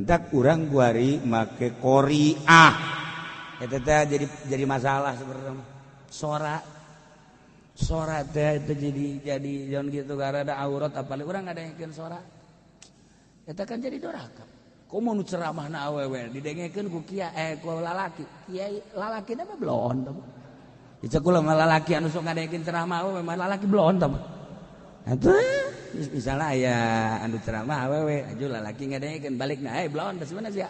Mantak urang kuari make qoriah. Eta teh jadi masalah sebenarnya. Sora sora teh itu jadi jangan gitu karena ada aurat apalagi urang ngadengekeun sora. Eta kan jadi doraka. Komo nu ceramahna awewe didengekeun ku kiai ku lalaki. Kiai lalakina mah belon tah. Dicek kula mah lalaki anu sok ngadengekeun ceramah awewe mah lalaki belon tah. Atuh misalnya aya anu ceramah awewe aju lalaki ngadengekeun balikna belon tah sebenarnya sia.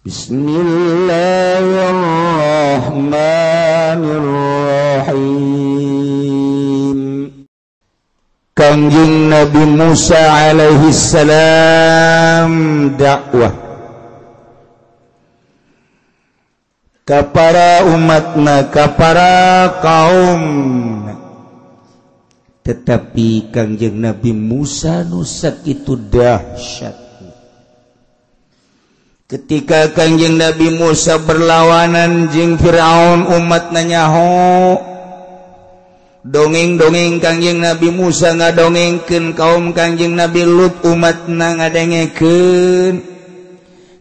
Bismillahirrahmanirrahim. Kangjeng Nabi Musa alaihi salam dakwah ka para umatna, ka para kaum. Tetapi Kangjeng Nabi Musa nu sakitu dahsyat. Ketika Kangjeng Nabi Musa berlawanan jeung Firaun, umatna nyaho. Dongeng-dongeng Kangjeng Nabi Musa ngadongengkeun kaum Kangjeng Nabi Lut, umatna ngadengekeun.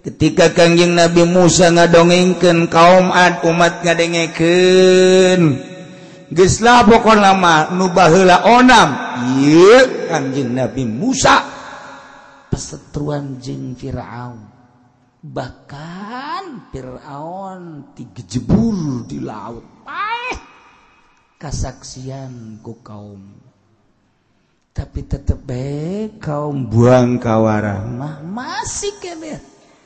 Ketika Kangjeng Nabi Musa ngadongengkeun kaum Ad, umat ngadengekeun. Geus lah pokona mah nu baheula onam ieu Kangjeng Nabi Musa pesetruan jeung Firaun. Bahkan Firaun digejebur di laut. Paeh kasaksian ku kaum. Tapi tetep bae kaum buang kawarah mah masih keneh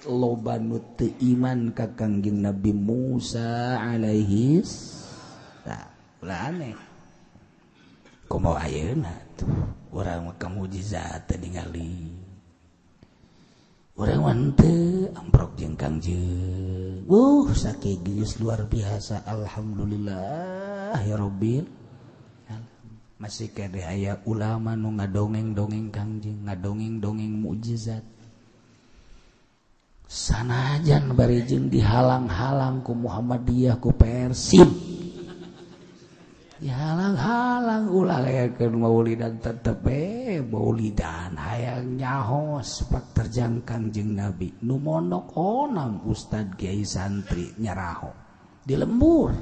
loba nu teu iman ka Kangjeng Nabi Musa alaihi salam. Ulah aneh. Kumaha ayeuna tuh urang mah ka mukjizat teu ningali. Urang mah teu amprok jeung Kangjeng. Sakieu geus luar biasa, alhamdulillah ya rabbil. Masih keneh aya ulama nu ngadongeng-dongeng Kangjeng, ngadongeng-dongeng mukjizat. Sanajan bari jeung dihalang-halang ku Muhammadiyah, ku Persib. Dihalang-halang ulah layakeun maulidan tetep maulidan hayang nyaho sepak terjang Kangjeng Nabi. Nu mondok onam ustad kiai santri nyaraho di lembur.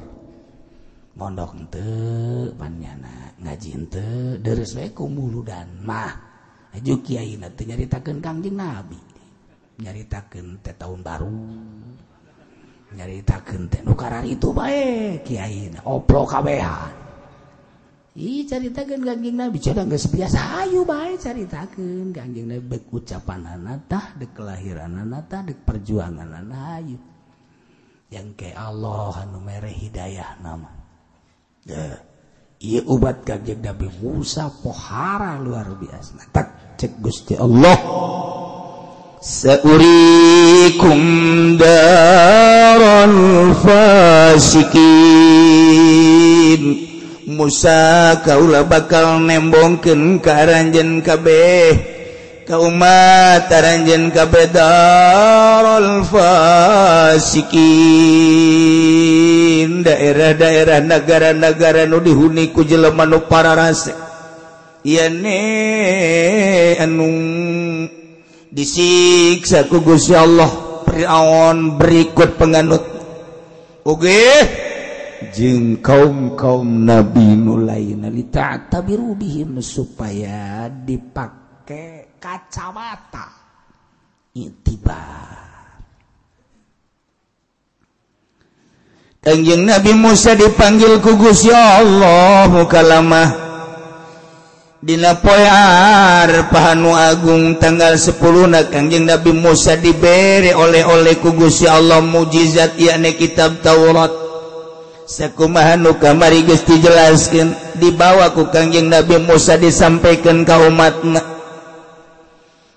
Mondok henteu panyana ngaji henteu deres we ku muludan mah. Aju kiaina teu nyaritakeun Kangjeng Nabi. Nyaritakeun teh tahun baru. Nyaritakeun teh nu kararitu bae kiaina oplok kabehan. Ih caritakeun Kangjeng Nabi cenah geus biasa hayu bae caritakeun Kangjeng Nabi bek ucapanana tah dek kelahiranana tah dek perjuanganana hayu. Yang ke Allah anu mere hidayah nama. Ieu ubat Kangjeng Nabi Musa pohara luar biasa. Tak cek Gusti Allah. Saurikum daral fasikin. Musa kaula bakal nembongkeun ka aranjeun kabeh ka umat aranjeun kabeh darul fasikin, daerah-daerah negara-negara nu dihuni ku jelema nu pararase yane anu disiksa ku Gusti Allah Firaun berikut penganut oge jeung kaum-kaum nabi nu lainna lita'tabiru bihim supaya dipake kacamata itibar. Kangjeng Nabi Musa dipanggil ku Gusti Allah mukalamah dina poe Arfah nu agung tanggal 10 na Kangjeng Nabi Musa dibere oleh-oleh ku Gusti Allah mukjizat yakni kitab Taurat. Sakumaha nu kamari geus dijelaskeun dibawa ku Kangjeng Nabi Musa disampaikan ka umatna.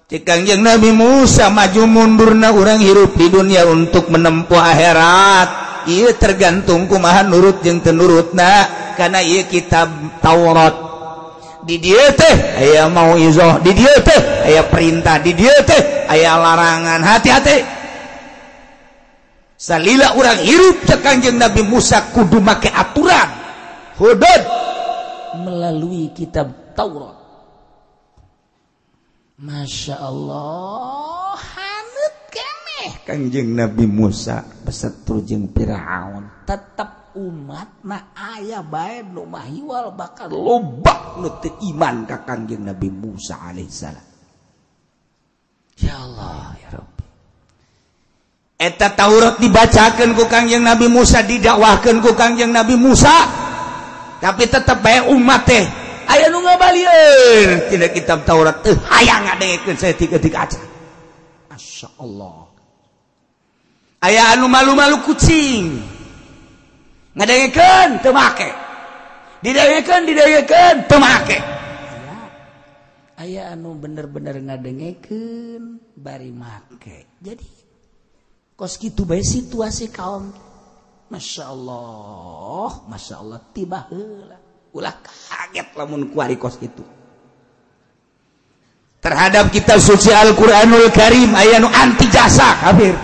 Cek Kangjeng Nabi Musa maju mundurna urang hirup di dunia untuk menempuh akhirat. Ieu tergantung kumaha nurut jeung teu nurutna kana ieu kitab Taurat. Di dieu teh aya mauizah, di dieu teh aya perintah, di dieu teh aya larangan. Hati-hati. Salila urang hirup cek Kangjeng Nabi Musa kudu make aturan hudud melalui kitab Taurat. Masya Allah. Kangjeng Nabi Musa beserta jeung Firaun tetep umat na aya bae nu mahiwal bakal loba nu teu iman ka Kangjeng Nabi Musa alaihissalam. Ya Allah ya Rabbi. Eta Taurat dibacakeun ku Kangjeng Nabi Musa, didakwahkeun ku Kangjeng Nabi Musa, tapi tetep bae umat teh aya nu ngabalieun tina kitab Taurat teu hayang ngadengekeun saeutik-eutik acan. Masya Allah. Aya anu malu-malu kucing ngadengekeun teu make, didengekeun teu make. Aya anu bener-bener ngadengekeun bari make. Jadi kos kitu bae situasi kaum. Masya Allah, Masya Allah tiba heula. Ulah kaget lamun kuari kos kitu. Terhadap kitab suci Al-Qur'anul Karim aya nu anti jasa kafir.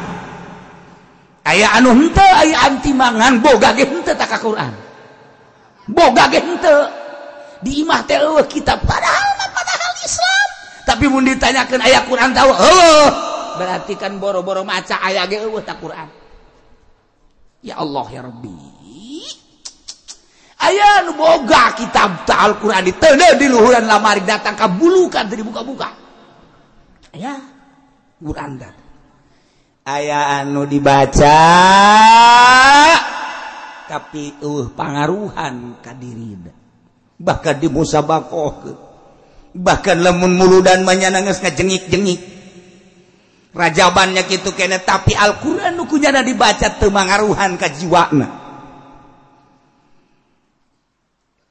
Aya anu henteu, aya anti mangan boga ge henteu tak ka Quran. Boga ge henteu. Di imah teh eueuh kitab padahal Islam. Tapi mun ditanyakeun aya Quran tahu eueuh. Berarti kan boro-boro maca aya ge eueuh tak Quran. Ya Allah ya Rabbi. Aya nu boga kitab ta Al-Quran diteundeun di luhuran lamari datang ka bulukan teu dibuka-buka. Aya Quran dat. Aya anu dibaca tapi pangaruhan ka dirina. Bahkan dimusabakohkeun. Bahkan lamun muludan manyana geus ngajengik-jengik. Rajabannya kitu kene tapi Al-Qur'an nu kunyana dibaca teu mangaruhan ka jiwana.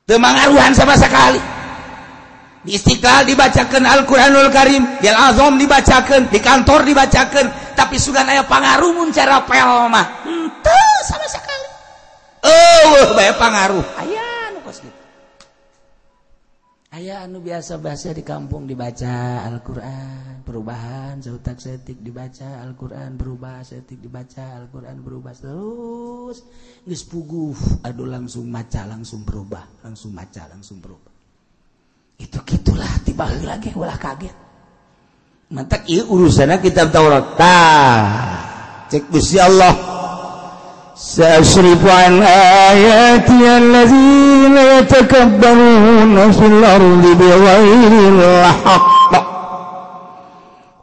Teu mangaruhan sama sekali. Di Istiqlal dibacakeun Al-Qur'anul Karim, di Al-Azam dibacakeun, di kantor dibacakeun, tapi sugan aya pangaruh mun cara pel mah. Henteu sama sekali. Eueuh bae pangaruh. Aya nu kos kitu. Aya anu biasa-biasa di kampung dibaca Al-Qur'an, perubahan sautak setik dibaca Al-Qur'an, berubah setik dibaca Al-Qur'an, berubah terus geus puguh, aduh langsung maca langsung berubah, langsung maca langsung berubah. Itu gitulah tiba heula ge ulah kaget. Mantak ieu urusanna kitab Taurat. Tah, cek Gusti Allah. Sa'asrifu an ayati allazina yatakabbaruna fil ardi bighairil haqq.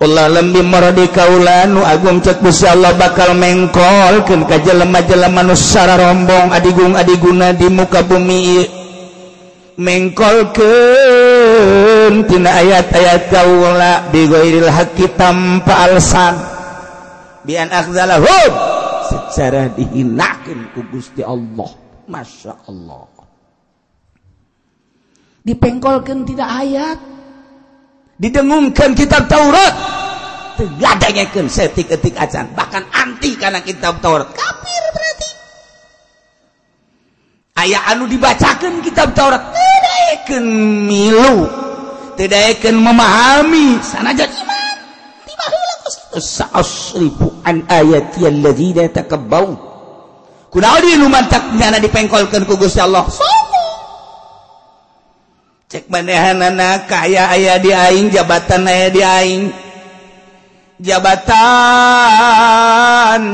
Allah lembi maradi kaula nu agung cek Gusti Allah bakal mengkolkeun ka jelema-jelema nu sararombong adigung-adiguna di muka bumi ieu. Mengkolkeun tina ayat-ayat kaula bighairil haqqi tanpa alasan bi an akhzalahum secara dihinakeun ku Gusti Allah. Masya Allah. Dipengkolkeun tidak ayat, didengungkeun kitab Taurat, teu ngadengekeun saeutik-eutik acan, bahkan anti kana kitab Taurat, kafir berarti. Aya anu dibacakeun kitab Taurat teu daekeun milu, teu daekeun memahami sanajan iman. Tiba heula kos kitu sa'asrifu an ayati alladzina takabbaru. Kunaon nu mantak nyana dipengkolkeun ku Gusti Allah? Sombong. Cek manehanana kaya aya di aing, jabatan aya di aing. Jabatan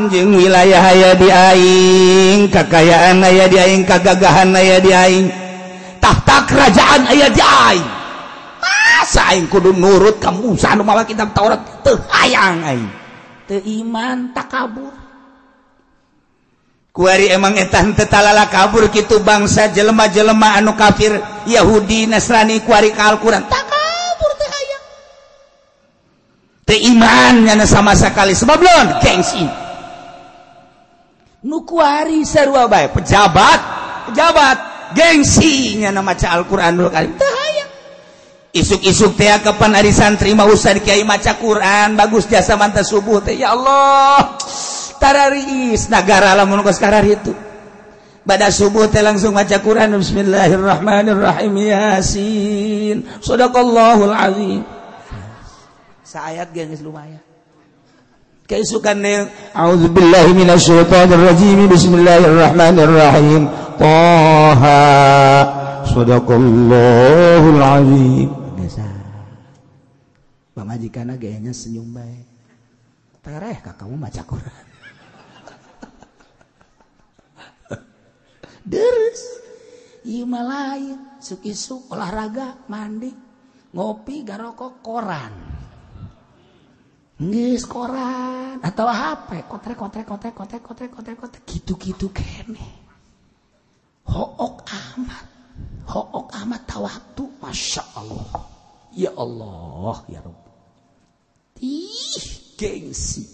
jeung wilayah aya di aing, kakayaan aya di aing, kagagahan aya di aing, tahta kerajaan aya di aing. Masa aing kudu nurut ka Musa nu mawa kitab Taurat? Teu hayang aing. Teu iman takabur. Kuari emang eta henteu talala kabur kitu bangsa jelema-jelema anu kafir Yahudi Nasrani kuari ka Al-Qur'an takabur teu hayang. Teu iman nyana sama sekali sebab lon gengsi. Nu kuari sarua bae pejabat, pejabat gengsi nyana maca Al-Qur'anul Karim teu hayang. Isuk-isuk teh kapan ari santri mah ustad kiai maca Quran bagus jasa mantap subuh teh ya Allah. Tararis nagara lamun kos karar itu. Pada subuh teh langsung maca Quran bismillahirrahmanirrahim yasin shadaqallahul azim. Saayat ge geus lumayan. Keisukan teh auzubillahi minasyaitonir rajim bismillahirrahmanirrahim Thaha shadaqallahul azim. Biasa. Pamajikanna gayanya senyum bae. Tereh ka kamu maca Quran. Deres. Ieu mah lain, isuk-isuk olahraga, mandi, ngopi, garokok, koran. Geus koran atau HP, kotrek kotrek kotrek kotrek kotrek kotrek kotrek gitu-gitu keneh. Hook amat tawaktu, Masya Allah. Ya Allah, ya Rabb. Ih, gengsi.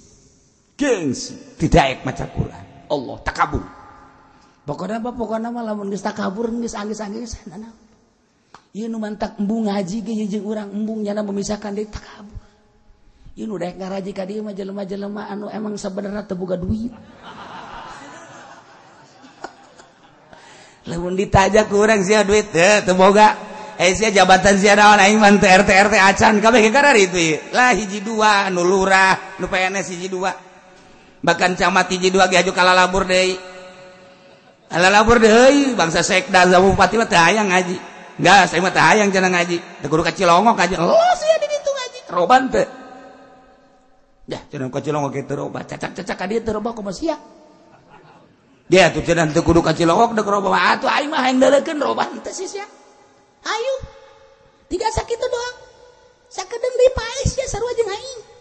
Gengsi. Tidak maca Quran. Allah takabur. Pokoknya apa? Pokoknya mah lamun geus takabur geus anggeus-anggeus sana. Ieu nu mantak embung ngaji ge jeung urang embung nyana memisahkan deui takabur. Ieu nu daek ngaraji ka dieu mah jelema-jelema anu emang sabenerna teu boga duit. Lamun ditajak ku urang sia duit teu teu boga. Eh sia jabatan sia naon aing mah teu RT RT acan kabeh ge kararitu ieu. Lah hiji dua nu lurah, nu PNS hiji dua. Bahkan camat hiji dua ge aju kalalabur deui. Kalalabur deui bangsa sekda bupati mah teu hayang ngaji. Enggak, saya mah teu hayang cenah ngaji. Teu kudu ka Cilongok ngaji. Oh sia di ditu ngaji. Roban teu. Yah cenah ka Cilongok ge teu roba. Cacak-cacak ka dieu teu roba kumaha sia. Dia tuh cenah teu kudu ka Cilongok deuk roba. Atuh aing mah hayang deuleukeun roba teu sih sia. Ayo. Tiga sakitu doang. Sakedeung deui paes sia sarua jeung aing.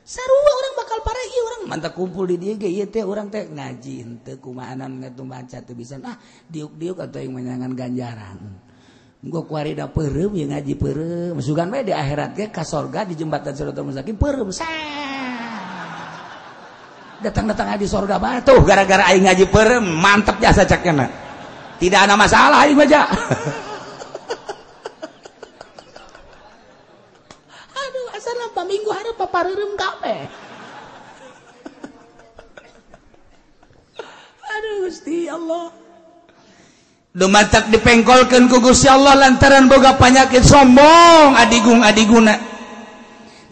Sarua orang bakal parah ieu urang mantap kumpul di dieu ge ieu teh urang teh ngaji henteu kumaanan ngatu maca teu bisa. Ah diuk-diuk atuh aing menyangan ganjaran. Gua kuari da peureum ieu ngaji peureum. Sugan we di akhirat ge ka sorga di jembatan Siratal Mustaqim peureum. Datang-datang di sorga bae tuh gara-gara aing ngaji peureum mantep jasa cakna. Tidak ada masalah aing mah ja. Aduh asal lampa minggu hareup papareureum kabeh. Aduh Gusti Allah. Dumatak dipengkolkeun ku Gusti Allah lantaran boga panyakit sombong adigung adiguna.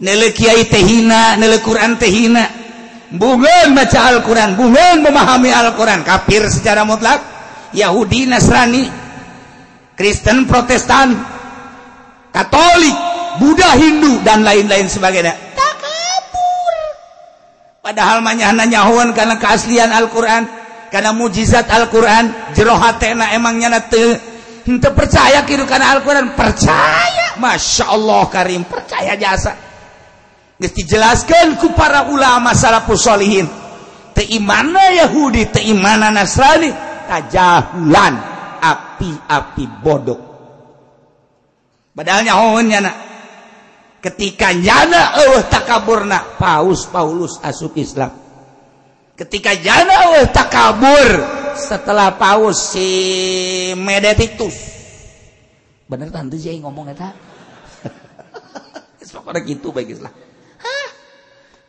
Neuleuh kiai teh hina, neuleuh Quran teh hina. Bungeun maca Al-Quran, bungeun memahami Al-Quran, kafir secara mutlak, Yahudi, Nasrani, Kristen, Protestan, Katolik, Buddha, Hindu, dan lain-lain sebagainya. Takabur. Padahal manyahna nyahoan karena keaslian Al-Quran, karena mujizat Al-Quran, jero hatena emang nyana teu henteu percaya kitu kana Al-Quran, percaya. Masya Allah karim, percaya jasa. Geus dijelaskeun ku para ulama salafus sholihin. Teu imana Yahudi, teu imana Nasrani, tajahulan api-api bodoh. Padahal nyahoeun nyana. Ketika nyana eueuh takaburna, Paus Paulus asup Islam. Ketika nyana eueuh takabur setelah Paus si Benedictus. Bener tante sih ngomong eta. Geus pokona kitu bae geus lah.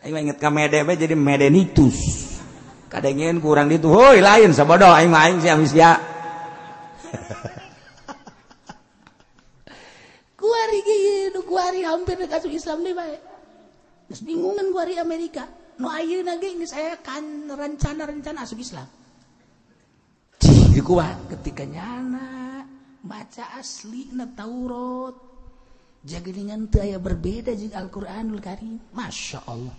Aing inget ka mede we jadi Medenitus. Kadengeun kurang ditu, heuy lain sabodoh aing mah aing sia sia. Kuari ge nu kuari hampir deuk asup Islam deui bae. Geus bingungan kuari Amerika. Nu ayeuna ge geus aya kan rencana-rencana asup Islam. Cih kuat ketika nyana baca aslina Taurat. Jageningan teu aya berbeda jeung Al-Qur'anul Karim. Masya Allah.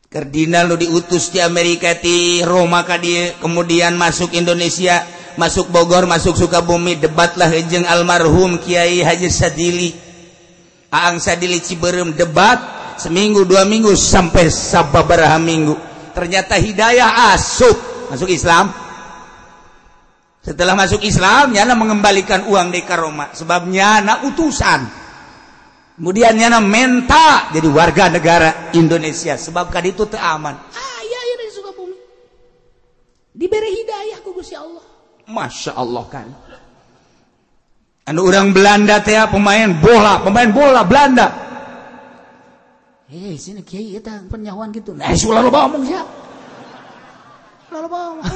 Kardinal nu diutus di Amerika ti Roma ka dieu, kemudian masuk Indonesia, masuk Bogor, masuk Sukabumi, debatlah jeung almarhum Kiai Haji Sadili. Aang Sadili Ciberem debat seminggu 2 minggu sampai sababaraha minggu. Ternyata hidayah asup masuk Islam. Setelah masuk Islam, nyana mengembalikan uang di Roma sebab nyana utusan. Kemudian nyana menta jadi warga negara Indonesia sebab kadi itu teu aman. Ah iya iya dari Sukabumi. Diberi hidayah ku Gusti Allah. Masya Allah kan. Anu urang Belanda teh pemain bola Belanda. Eh sini kiai eta penyahuan gitu. Nah, ulah loba omong sia. Ulah loba omong.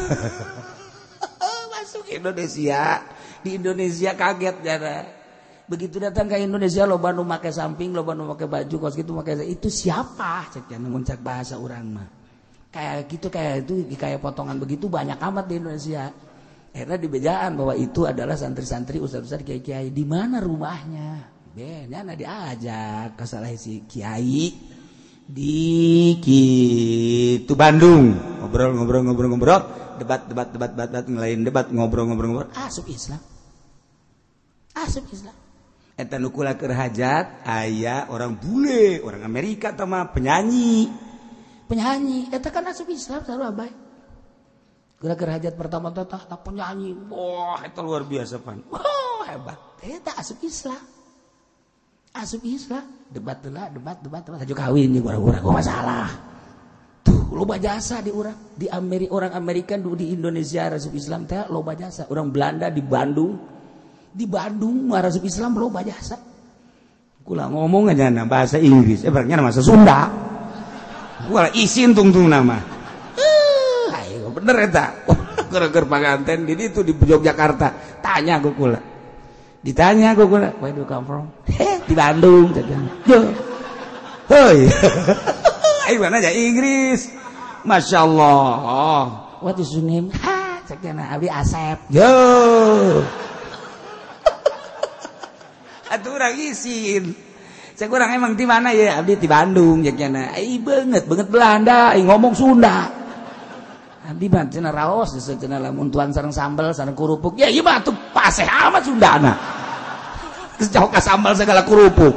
Masuk Indonesia, di Indonesia kaget jana. Begitu datang ke Indonesia loba nu make samping, loba nu make baju kaos gitu make itu siapa? Cek nya muncak bahasa urang mah. Kayak gitu kayak itu kayak potongan begitu banyak amat di Indonesia. Akhirnya dibejaan bahwa itu adalah santri-santri ustaz-ustaz kiai-kiai. Di mana rumahnya? Be, nyana diajak ke salah si kiai. Di kitu Bandung ngobrol ngobrol ngobrol ngobrol debat debat debat debat debat ngelain debat ngobrol ngobrol ngobrol asup Islam asup Islam eta nu kula keur hajat aya orang bule orang Amerika tah mah penyanyi penyanyi eta kan asup Islam sarua bae kula keur hajat pertama teh tah penyanyi wah eta luar biasa pan wah hebat eta asup Islam asup Islam debat lah debat debat debat aju kawin jeung urang-urang masalah tuh loba jasa di urang di Amerika orang Amerika di Indonesia asup Islam teh loba jasa orang Belanda di Bandung asup Islam loba jasa kula ngomong aja na bahasa Inggris barangnya bahasa Sunda kula isin tungtung nama ayo bener eta keur-keur panganten di ditu di Yogyakarta tanya ku kula ditanya ku kula where do you come from di Bandung yo hoi ayo mana aja Inggris Masya Allah what is your name ha cekna abi Asep yo atuh urang isin cek urang emang di mana ya abdi di Bandung cekna ai beungeut beungeut Belanda ai ngomong Sunda abdi mah cenah raos cenah lamun tuan sareng sambel sareng kerupuk ya ieu mah atuh paseh amat Sundana geus jauh ka sambal segala kerupuk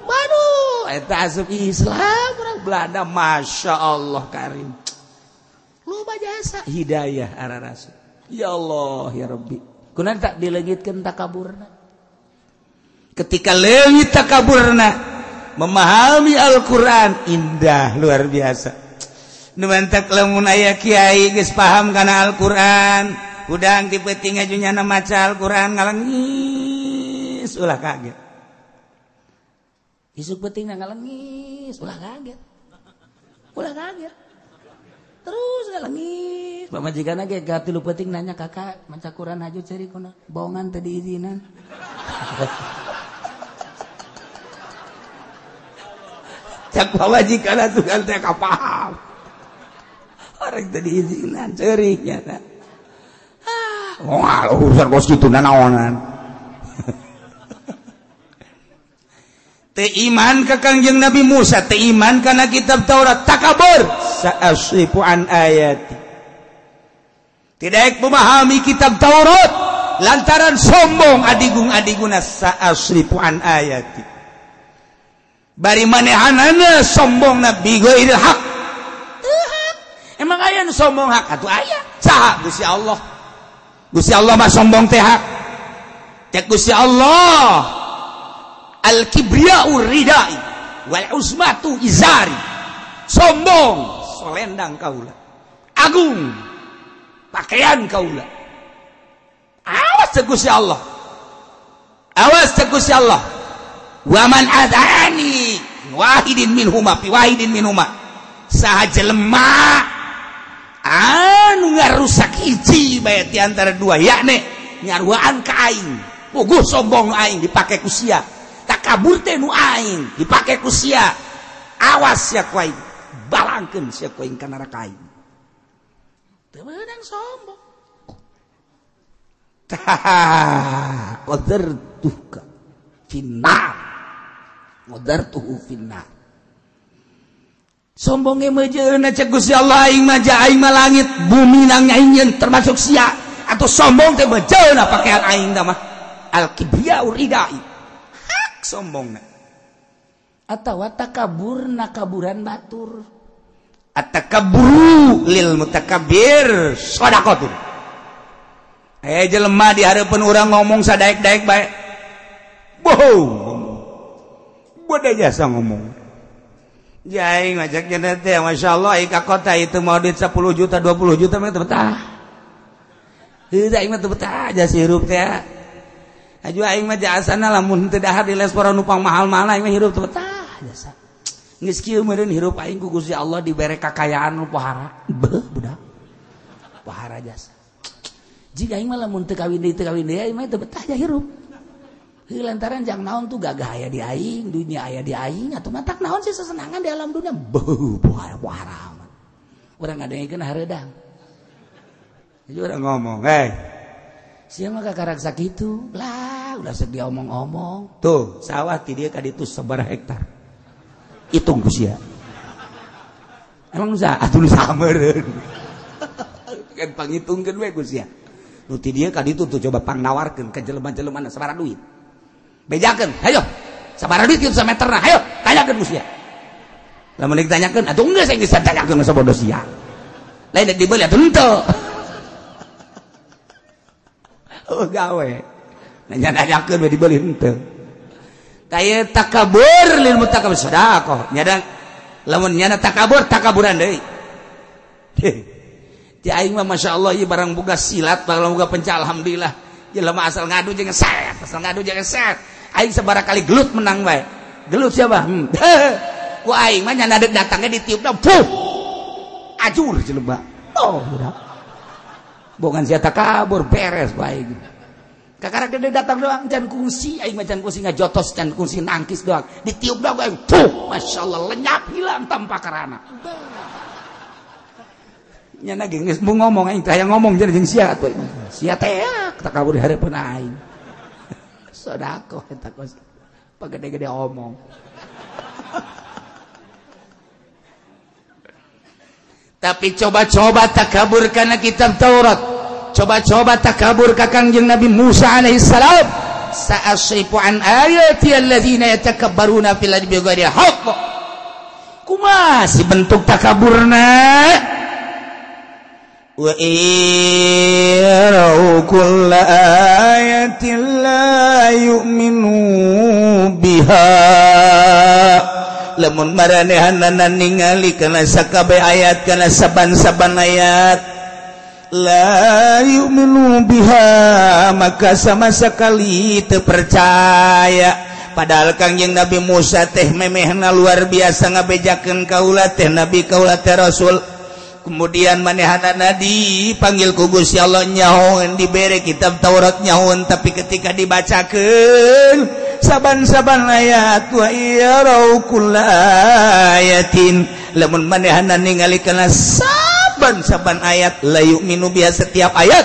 waduh eta asup Islam urang Belanda Masya Allah karim loba jasa hidayah arah rasul ya Allah ya Rabbi kunaon tak dileungitkeun takaburna ketika leungit takaburna memahami Al-Qur'an indah luar biasa nu mantak lamun aya kiai geus paham kana Al-Qur'an hudang ti peuting ajunyana maca Al-Qur'an ngalengis ulah kaget isuk peuting ngalengis ulah kaget terus ngalengis pamajikanna ge ka tilu peuting nanya kakak maca Qur'an haju ceri kuna bohongan teu diizinan cak pamajikan atuh kan teh kapaham orang teu diizinan ceurik nya ah moal urusan kos kitu nanaonan teu iman ka Kangjeng Nabi Musa teu iman kana kitab Taurat takabur sa'asrifu an ayati tidak memahami kitab Taurat lantaran sombong adigung-adiguna sa'asrifu an ayati bari manehanana sombong nabi ghairil haq emang aya nu sombong hak atuh aya saha Gusti Allah Gusti Allah mah sombong teh hak cek Gusti Allah al kibriya'u ridai wal uzmatu izari sombong solendang kaula agung pakaian kaula awas cek Gusti Allah awas cek Gusti Allah wa man adani wahidin minhuma fi wahidin minhuma saha jelema anu ngarusak hiji bae di antara dua yakni nyaruaan ka aing puguh sombong nu aing dipake ku sia takabur teh nu aing dipake ku sia awas sia ku aing balangkeun sia ku aing ka neraka aing teu meunang sombong tah qadartuka finnar qadartuhu finnar sombonge meujeuna cek Gusti Allah aing mah aing mah langit bumi nang aing termasuk sia atau sombong teh meujeuna pakaian aing tah mah al kibriya'u ridai hak sombongna atawa takaburna kaburan batur atakabburu lil mutakabbir shadaqatun jelema di hareupeun urang ngomong sadaek-daek bae bohong bodoh jasa ngomong jaing ngajaknya teh Masya Allah ka kota itu mau duit 10 juta 20 juta mah teu betah heuh aing mah teu betah jasa hirup teh aju aing mah jasana lamun teu dahar di restoran nu pang mahal-mahal aing mah hirup teu betah jasa geus kieu meureun hirup aing ku Gusti Allah dibere kakayaan nu pohara beuh budak pohara jasa jika aing mah lamun teu kawin deui aing mah teu betah ja hirup lantaran jang naon tuh gagah aya di aing dunia aya di aing atuh matak naon sih sesenangan di alam dunia beuh pohara urang ngadengkeun hareudang jadi urang ngomong hei sia mah kakarak sakitu lah ulah sok diomong-omong tuh sawah ti dieu ka ditu sabaraha hektar hitung ku sia. Emang usaha atuh nu sameureun. Kan pangitungkeun we ku sia. Nu ti dieu ka ditu tuh coba pangnawarkeun ka jelema-jelema sabaraha duit. Bejakeun, hayo. Sabaraha duit kitu sameterna, hayo tanyakeun ku sia. Lamun ditanyakeun atuh geus aing geus tanyakeun masa bodoh sia. Lain dek dibeli atuh henteu. Oh gawe. Nanya-nanyakeun we dibeli henteu. Taya takabur lil mutakabir sedekah. Nyada lamun nyana takabur takaburan deui. Ti aing mah masyaallah ieu barang boga silat, barang boga penca alhamdulillah. Jelema asal ngadu jeung set, asal ngadu jeung set. Aing sabaraha kali gelut menang bae. Gelut siapa? Ku aing mah nyana deuk datangnya ditiupna puh. Ajur jelema. Oh, budak. Bogan sia takabur beres ku aing. Kakara gede datang doang can kungsi aing mah can kungsi ngajotos can kungsi nangkis doang. Ditiup doang aing puh, masyaallah lenyap hilang tanpa karana. Nyana ge geus mau ngomong aing teh hayang ngomong jeung sia atuh. Sia teh takabur di hareupeun aing. Sedekah eta kos pagede-gede omong. Tapi coba-coba takabur karena kitab Taurat. Coba-coba takabur ka Kangjeng Nabi Musa alaihissalam. Sa'asrifu an ayati alladzina yatakabbaruna fil ardi bighairi haqq. Kumaha si bentuk takaburna? Wa yarau kulla ayatin la yu'minu biha. Lamun maranehanana ningali kana sakabeh ayat kana saban-saban ayat la yu'minu biha maka sama sekali teu percaya. Padahal Kangjeng Nabi Musa teh memehna luar biasa ngabejakeun kaula teh nabi kaula teh rasul. Kemudian manehanana dipanggil ku Gusti Allah nyahoeun dibere kitab Taurat nyahoeun, tapi ketika dibacakeun saban-saban ayat wa yarau kulla ayatin lamun manehana ningali kana saban-saban ayat la yu'minu biha setiap ayat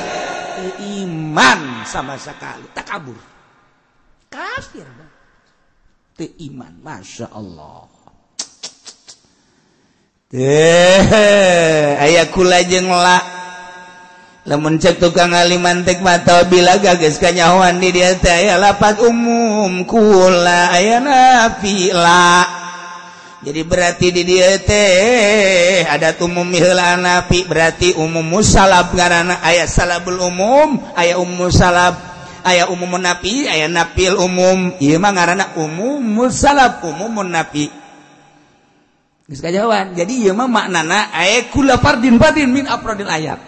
iman sama sekali takabur kafir teu iman. Masya Allah. Aya kula jeung la lamun cek tukang aliman tek mata bila gages kanyahoan di dieu teh aya lapat umum kula aya nafi la. Jadi berarti di dieu teh ada umum heula nafi berarti umum musalab ngaranna aya salabul umum aya umum salab aya umum nafi aya nafil umum ieu mah ngaranna umum musalab umumun nafi. Geus kajawan. Jadi ieu mah maknana aya kula fardin fardin min afradil ayat.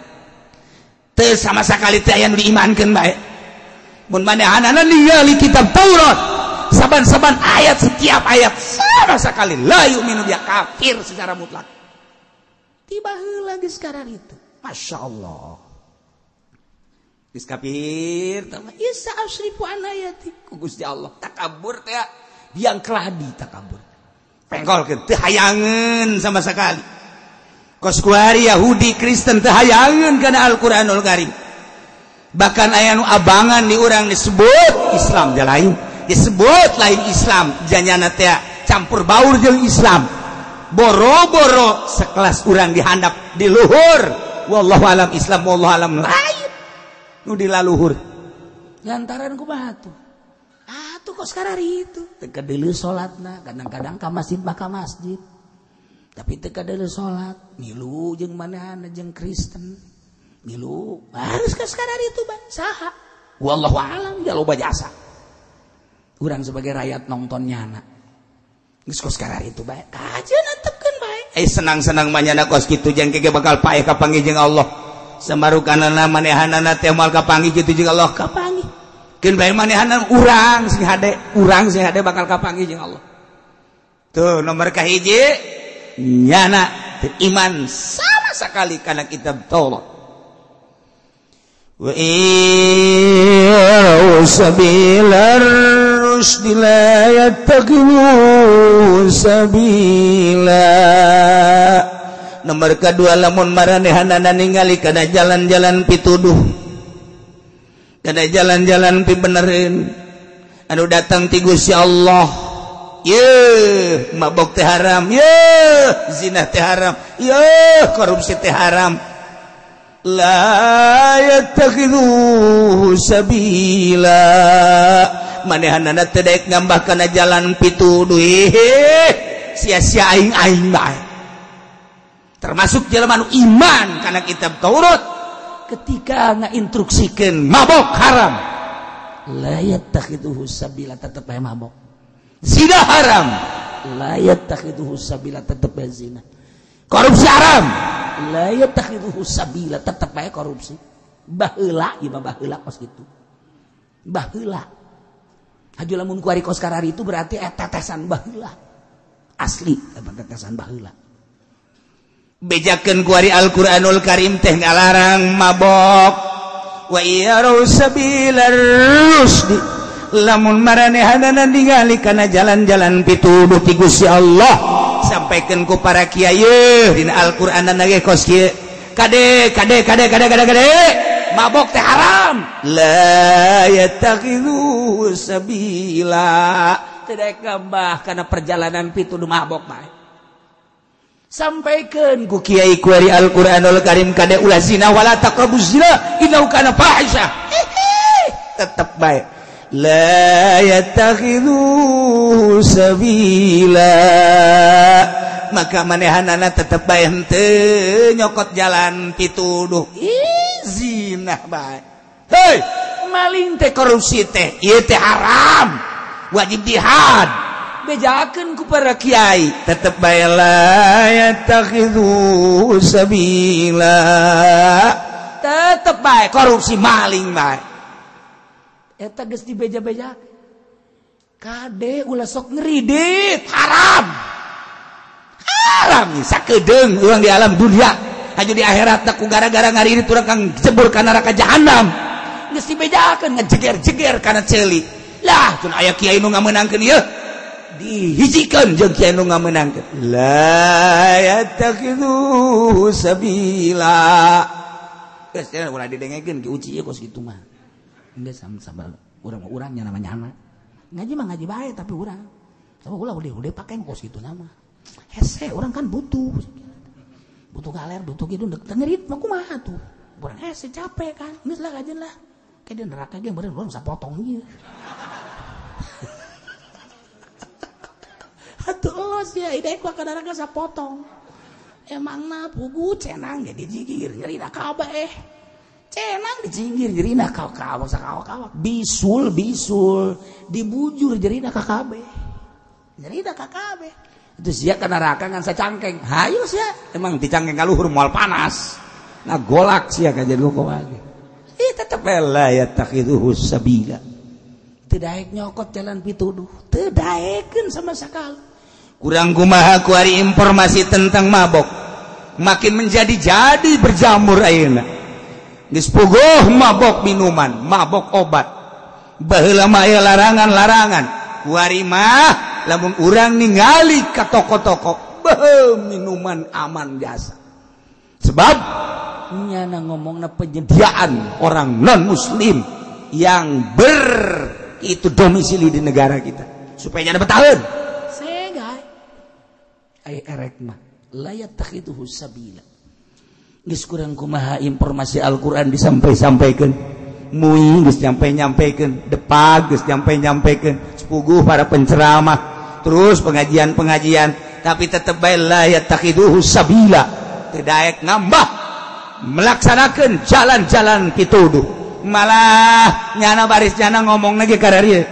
Teu sama sakali teh aya nu diimankeun bae. Mun manehanana ningali kitab Taurat saban-saban ayat setiap ayat sama sekali la yu'minu dia kafir secara mutlak. Tiba heula geus kararitu. Masya Allah. Geus kafir tah isa asrifu an ayati ku Gusti Allah. Takabur teh biang keladi takabur. Pengkolkeun teu hayangeun sama sekali. Kos kuari Yahudi Kristen teu hayangeun kana Al-Qur'anul Karim. Bahkan aya nu abangan di urang disebut Islam ja lain, disebut lain Islam janyana teh campur baur jeung Islam. Boro-boro sekelas urang dihandap di luhur. Wallahu alam Islam wallahu alam lain. Nu di laluhur. Lantaran kumaha tuh? Atuh kok sekarang itu teu kadeuleu salatna kadang-kadang ka masjid mah ka masjid tapi teu kadeuleu salat milu jeung manehna jeung Kristen milu harus ka sekarang itu bae saha wallahu alam ja loba jasa urang sebagai rakyat nonton nyana geus kos sekarang itu bae kajeun antepkeun bae senang-senang mah nyana kos kitu jeung ge bakal paeh kapanggih jeung Allah samarukanana manehanana teh moal kapanggih kitu jeung Allah kapanggih. Keun bae manehanana urang sing hade bakal kapanggih jeung Allah. Tuh nomor kahiji nyana teu iman sama sekali kana kitab Taurat. Wa yarau sabilar rusdi la yattaqilu sabila. Nomor kedua lamun maranehanana ningali kana jalan-jalan pituduh kana jalan-jalan pibenereun anu datang ti Gusti Allah. Ye, mabok teh haram. Ye, zina teh haram. Ye, korupsi teh haram. La yattakhidhu sabila. Manehanana teu daek ngambah kana jalan pituduh. Sia-sia aing-aing bae. Termasuk jelema nu iman kana kitab Taurat ketika ngainstruksikeun mabok haram. La yattakhidhu sabila tetep bae mabok. Zina haram. La yattakhidhu sabila tetep bae zina. Korupsi haram. La yattakhidhu sabila tetep bae korupsi. Baheula ieu mah baheula kos kitu. Baheula. Haju lamun kuari kos karari itu berarti eta tetesan baheula. Asli eta tetesan baheula. Bejakeun kuari Al-Qur'anul Karim teh ngalarang mabok. Wa yaru sabilar rusdi. Lamun maranehanana ningali kana jalan-jalan pituduh ti Gusti Allah, sampaikeun ku para kiai dina Al-Qur'anana ge kos kieu. Kade kade kade kade kade kade mabok teh haram. La yattakhidhu sabila. Teu daek ngambah kana perjalanan pituduh mabok bae. Sampaikeun ku kiai kuari Al-Qur'anul Karim kade ulah zina wala taqrabuz zina innahu kana fahisah. Tetep bae. La yattakhidhu sabila. Maka manehanana tetep bae henteu nyokot jalan pituduh. Ih, zina bae. Hei, maling teh korupsi teh ieu teh haram. Wajib dihad. Bejakeun ku para kiai tetep bae la yattakhidhu sabila. Tetep bae korupsi maling bae. Eta geus dibeja-beja. Kade ulah sok ngeridit, haram. Haram sakedeung urang di alam dunia. Haju di akhirat ku gara-gara ngaridit urang kang jebur ka neraka jahanam. Geus dibejakeun ngejeger-jeger kana ceuli. Lah, tun aya kiai nu ngamenangkeun ieu. Dihijikeun jeung kiai nu ngamenangkeun. La yattakhidhu sabila. Geus ulah didengekeun ki uci ieu kos kitu mah. Geus sama urang-urangnya namanya anak. Ngaji mah ngaji bae tapi urang. Sama ulah udah pakai kos kitu nama. Hese urang kan butuh. Butuh galer, butuh kitu ngerit mah kumaha tuh. Urang hese capek kan. Geus lah kajeun lah. Kayak di neraka ge meureun urang sapotong ieu. Atuh los ya, idek ka neraka sapotong. Emangna pugu cenang ge dijigir nyerina kabeh. Cenang dijinggir jerina kawak sakawak-kawak bisul bisul dibujur jerina kabeh jerina kabeh itu sia ka neraka ngan sacangkeng hayu sia emang dicangkeng ka luhur moal panas nah golak sia ka jadi lagi ih tetep la yattakhidhu sabila. Teu daek nyokot jalan pituduh teu daekeun sama sakali. Kurang kumaha kuari informasi tentang mabok makin menjadi-jadi berjamur ayeuna. Geus puguh mabok minuman, mabok obat. Baheula mah aya larangan-larangan. Kuari mah lamun urang ningali ka toko-toko, beuh minuman aman jasa. Sebab nyana ngomongna penyediaan orang non muslim yang ber itu domisili di negara kita supaya nyana betaheun. Segai. Ai erek mah la yattakhidhu sabila. Geus kurang kumaha informasi Al-Qur'an disampai-sampaikeun. Mui geus nyampe-nyampekeun, depak geus nyampe-nyampekeun, sepuguh para penceramah, terus pengajian-pengajian, tapi tetep bae la yattakhidhu sabila. Teu daek ngambah melaksanakeun jalan-jalan pituduh. Malah nyana baris nyana ngomong lagi kararieu.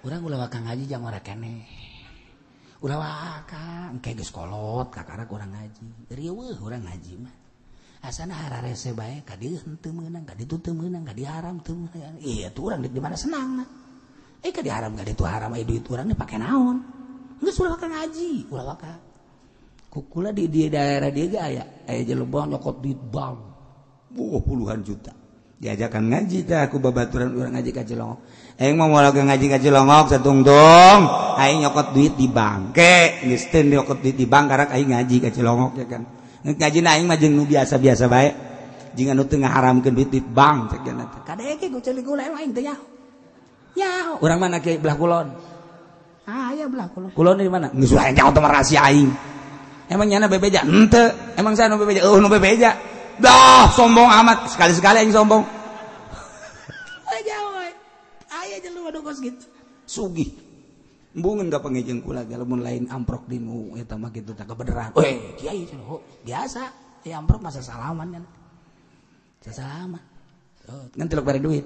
Urang ulah wakang ngaji jang ora keneh. Ulah waka engke geus kolot kakara urang ngaji. Riweuh urang ngaji mah. Asana hararese bae ka dieu henteu meunang, ka ditu teu meunang, ka dieu haram teu meunang. Iya tuh urang di mana senangna. Eh ka dieu haram ka ditu haram aya duit urang dipake naon? Geus ulah waka ngaji, ulah waka. Kukula di daerah dia ge aya, aya jelema nyokot duit bank. Wah, puluhan juta. Diajakan ngaji teh aku babaturan urang ngaji ka Cilongok. Aing mah moal ngaji ka Cilongok satungtung, aing nyokot duit di bank. Ke geus teu nyokot duit di bank karak aing ngaji ka Cilongok ya kan. Ngaji na aing mah jeung nu biasa-biasa bae. Jeung anu teu ngaharamkeun duit di bank cek teh. Kadeke ku ceuli gula aing teh nyaho. Nyaho urang mana ke belah kulon. Ah aya belah kulon. Kulon di mana? Geus wae jauh teh rahasia aing. Emang nyana bebeja? Henteu. Emang saya nu bebeja? Eueuh nu bebeja. Dah sombong amat, sekali-sekali aing sombong. Aja we. Aya jelema nu kos kitu. Sugih. Embungeun ka pangijeng kula ge lamun lain amprok di nu eta mah kitu tah kebeneran. Weh, kiai cenah biasa. Ya amprok masa salaman kan. Salaman. Oh, ngan tilok bare duit.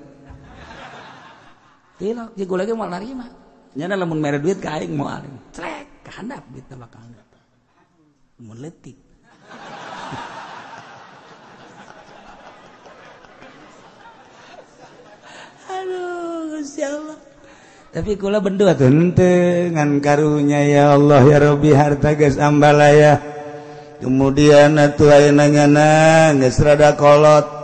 Tilok jeung kula ge moal narima. Nyana lamun mere duit ka aing moal. Trek ka handap duitna bakal. Mun leutik. Aduh, Gusti Allah. Tapi kula bendu atuh henteu ngan karunya ya Allah ya Rabbi harta geus ambalaya. Kemudian atuh ayeuna nyana geus rada kolot.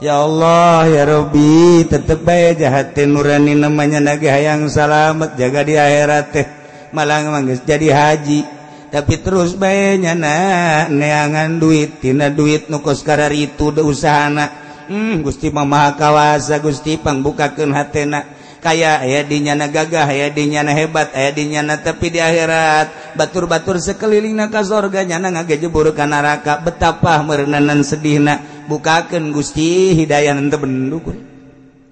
Ya Allah ya Rabbi tetep bae jahat teh nurani namanya nage hayang salamet jaga di akhirat teh malah geus jadi haji tapi terus bae nyana neangan duit tina duit nu kos kararitu da usahana Gusti mah maha kawasa Gusti pangbukakeun hatena kaya aya di nyana gagah aya di nyana hebat aya di nyana tapi di akhirat batur-batur sekelilingna ka sorga nyana ngagejebur ka neraka betapa meureunanan sedihna bukakeun Gusti hidayah henteu bendu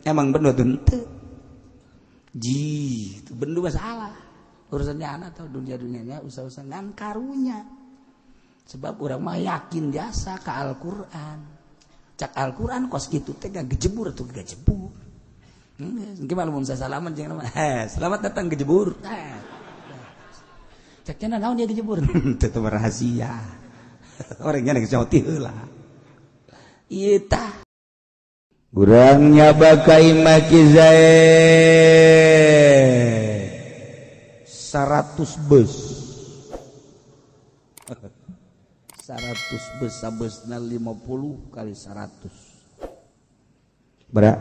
emang bendu henteu ji itu bendu masalah urusannya anak atau dunia-dunianya usaha-usaha ngan karunya sebab urang mah yakin jasa ka Al-Qur'an cak Al-Qur'an kos kitu teh ngagejebur atuh gajebur. Gimana mun salaman jeung nama? Selamat datang gejebur. Cek cenah naon dia gejebur? Teu rahasia. Orangnya geus jauh ti heula. Ieu tah. Urang nyaba ka imah Ki Zaid 100 bus. 100 bus sabesna 50 kali 100. Berat.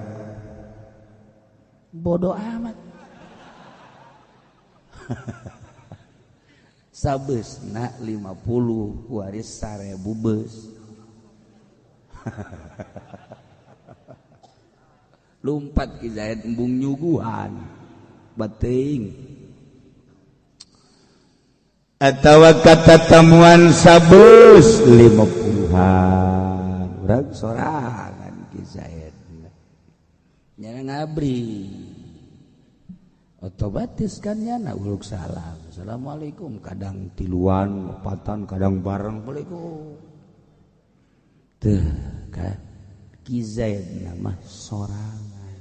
Bodoh amat. Sabesna 50 waris 1000 bus. Lumpat Ki Zaid embung nyuguhan. Bating. Atawa kata temuan sabes 50-an. Urang sorangan Ki Zaid. Nyana ngabri otomatis kan nyana uluk salam assalamualaikum kadang tiluan opatan kadang bareng assalamualaikum teh kan Ki Zaid nama sorangan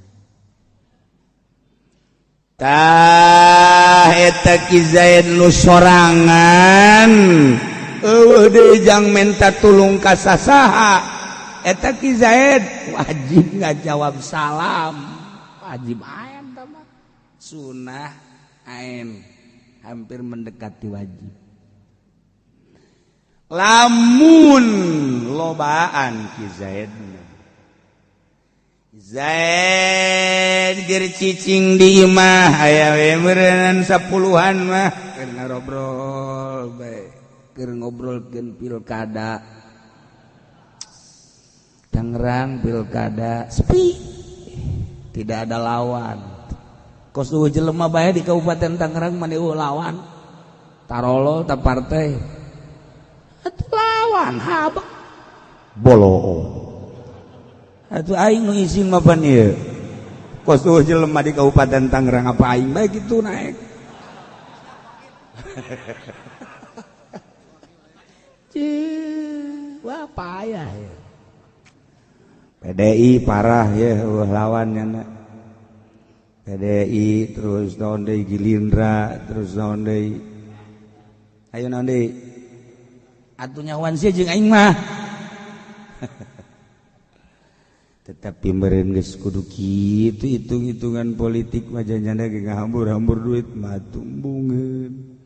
tah eta Ki Zaid nu sorangan eueuh deui jang menta tulung ka sasaha eta Ki Zaid wajib ngajawab salam wajib aen tama sunah aen hampir mendekati wajib lamun lobaan Ki Zaid Zaid ger cicing di imah aya we meureun 10-an mah keur ngarobrol bae keur ngobrolkeun pilkada Tangerang pilkada sepi tidak ada lawan kos eueuh jelema bae di Kabupaten Tangerang mah eueuh lawan tarolo ta partai atuh lawan habek boloo atuh aing nu isin mah pan ieu kos eueuh jelema di Kabupaten Tangerang apa aing bae kitu naek. Cih, wah payah ya. PDI parah ya lawannya na. PDI terus naon deui Gilindra terus naon deui ayo naon deui atuh nyawan sia jeung aing mah. Tetapi meureun geus kudu kitu hitung-hitungan politik mah janjana ge ngahambur-hambur duit mah tumbungeun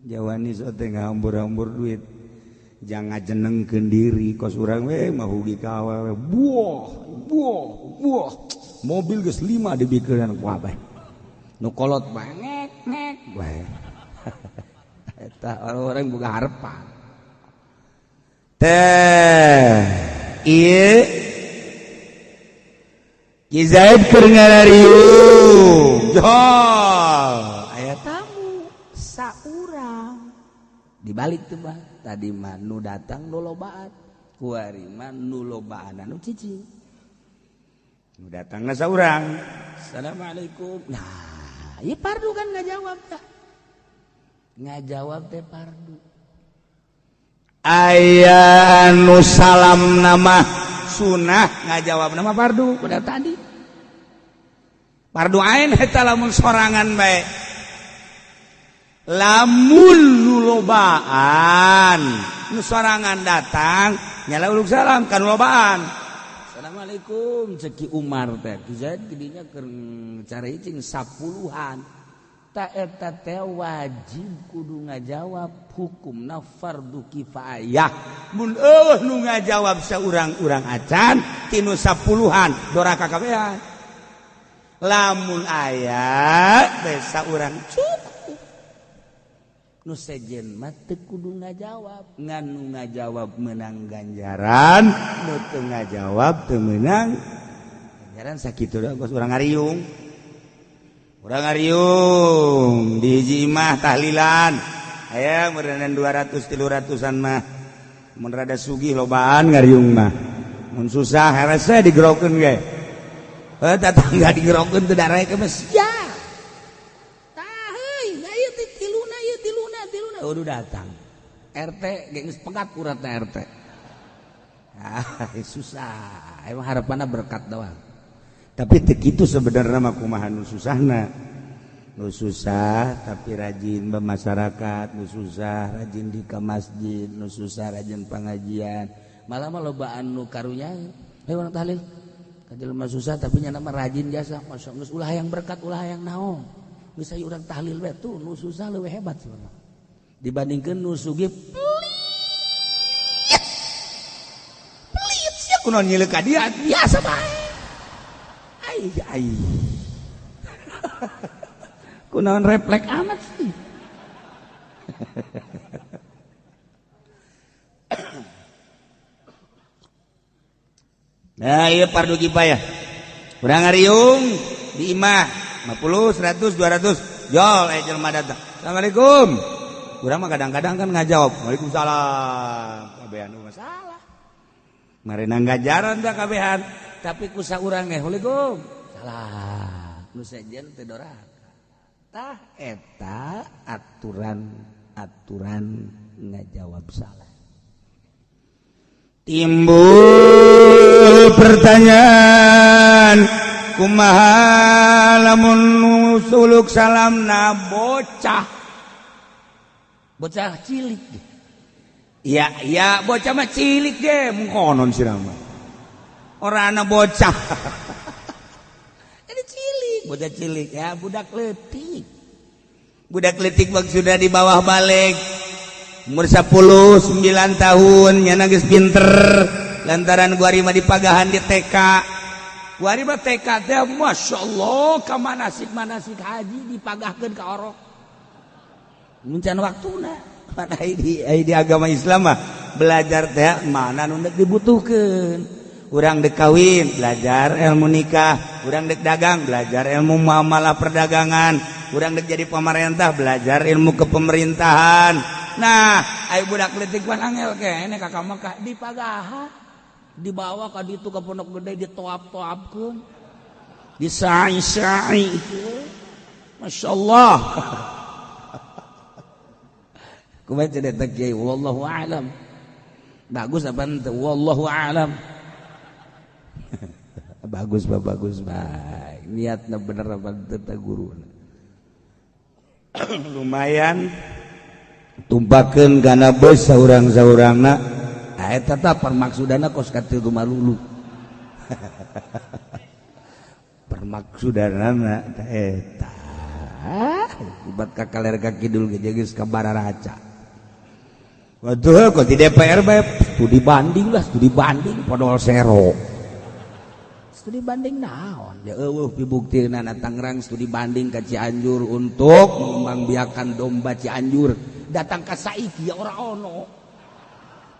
jawani sok teh ngahambur-hambur duit jangan ngajenengkeun diri kos urang we mah hugi ka awewe buah buah buah mobil geus 5 dibikeun ku abah nu kolot bae ngek ngek bae eta orang boga harepan teh ieu Ki Zaid keur ngarariung jol aya tamu Dibalik tuh mah tadi mah nu datang nu lobaan, kuari mah nu lobaan nu cicing. Nu datangna saurang. Assalamualaikum. Nah, ieu pardu kan ngajawab tah. Ngajawab teh pardu. Aya nu salam nama sunah ngajawab nama pardu udah tadi. Pardu ain eta lamun sorangan bae. Lamun nu lobaan nu sorangan datang nyala uluk salam kan lobaan. Assalamualaikum ceki Umar teh Ki Zaid didinya keur caricing 10-an. Ta eta teh wajib kudu ngajawab hukumna fardu kifayah. Mun eueuh nu ngajawab saurang-urang acan tinu 10-an doraka kabehan. Lamun aya teh saurang cukup. Nu sejen mah teu kudu ngajawab, ngan nu ngajawab meunang ganjaran, nu teu ngajawab teu meunang ganjaran. Sakitu da geus urang ngariung. Urang ngariung di hiji imah tahlilan. Aya meureunnan 200 300-an mah. Mun rada sugih lobaan ngariung mah. Mun susah herese digerokeun ge. Heuh tatangga digerokeun teu darek mah sia. Udah datang RT geus pegat uratna RT. Ah, susah. Emang harapanna berkat doang. Tapi teu kitu sebenarnya mah kumaha nu susahna. Nu susah tapi rajin bermasyarakat, nu susah rajin di ka masjid, nu susah rajin pengajian. Malah mah lobaan nu karunya. Heuh urang tahlil. Ka jelema susah tapi nya mah rajin jasa. Masya geus ulah hayang berkat, ulah hayang naon. Geus aya urang tahlil we tuh nu susah leuwih hebat sebenarnya. Dibandingkan nu sugih pelit. Pelit sia kunaon nyileuk ka dia biasa bae. Ai ai. Kunaon refleks amat sih. Nah, ieu fardu kifayah. Urang ngariung di imah 50, 100, 200 jol aya jelema datang. Assalamualaikum. Urang mah kadang-kadang kan ngajawab waalaikumsalam kabehan masalah marena ngajaran tah kabehan tapi ku saurang ge waalaikum salah nu sejen teh doraka tah eta aturan-aturan ngajawab salah. Timbul pertanyaan kumaha lamun suluk salamna bocah bocah cilik deh. Ya, ya bocah mah cilik deh, mungkonon sih nama. Orangna bocah. Jadi cilik, bocah cilik ya, budak leutik. Budak leutik maksudnya di bawah balik. Umur 10, 9 tahun, nya geus pinter. Lantaran gua mah dipagahan di TK. Gua mah TK teh masyaallah ka manasik-manasik haji dipagahkeun ka orok. Muncan waktuna mana di agama Islam mah belajar teh mana nu deuk dibutuhkeun. Urang deuk kawin belajar ilmu nikah, urang deuk dagang belajar ilmu muamalah perdagangan, urang deuk jadi pemerintah belajar ilmu kepemerintahan. Nah, aya budak leutik mah angel keneh ka Mekah dipagahan, dibawa ka ditu ka pondok gede ditoap-toapkeun, disai-sai. Masyaallah. Kumaha cenah kiai wallahu a'lam. Bagus apa henteu wallahu a'lam. Bagus bah bagus baik. Niatna bener apa henteu teh guruna. Lumayan tumpakeun kana beus saurang-saurangna. Ah eta tah permaksudana kos katitu malulu. Permaksudanana eta. Ibat ka kaler ka kidul ge geus ka bararaca. Waduh, kok di DPR bae studi banding lah, studi banding podol sero. Studi banding naon? Ya eueuh pibuktina Tangerang studi banding ka Cianjur untuk mengembangbiakan domba Cianjur. Datang ka saiki ya ora ono.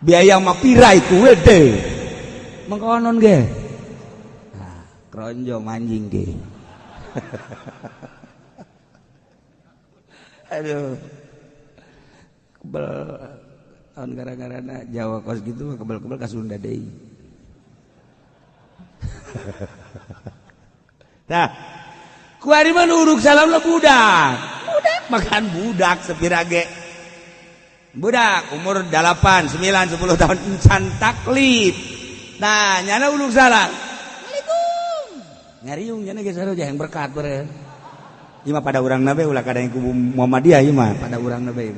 Biaya mah pira iku wede. Mengkonon ge. Nah, kronjo manjing ge. Aduh. Kebel tahun gara-garana Jawa kos gitu mah kebel-kebel ka Sunda deui. Tah, kuari mah uruk salam lah budak. Budak makan budak sepirage. Budak umur 8, 9, 10 tahun encan taklif. Nah, nyana uluk salam. Waalaikum. Ngariung nyana geus saroja yang berkat beureun. Ieu mah pada urang nabe ulah kada yang kubu Muhammadiyah ieu mah pada urang nabe.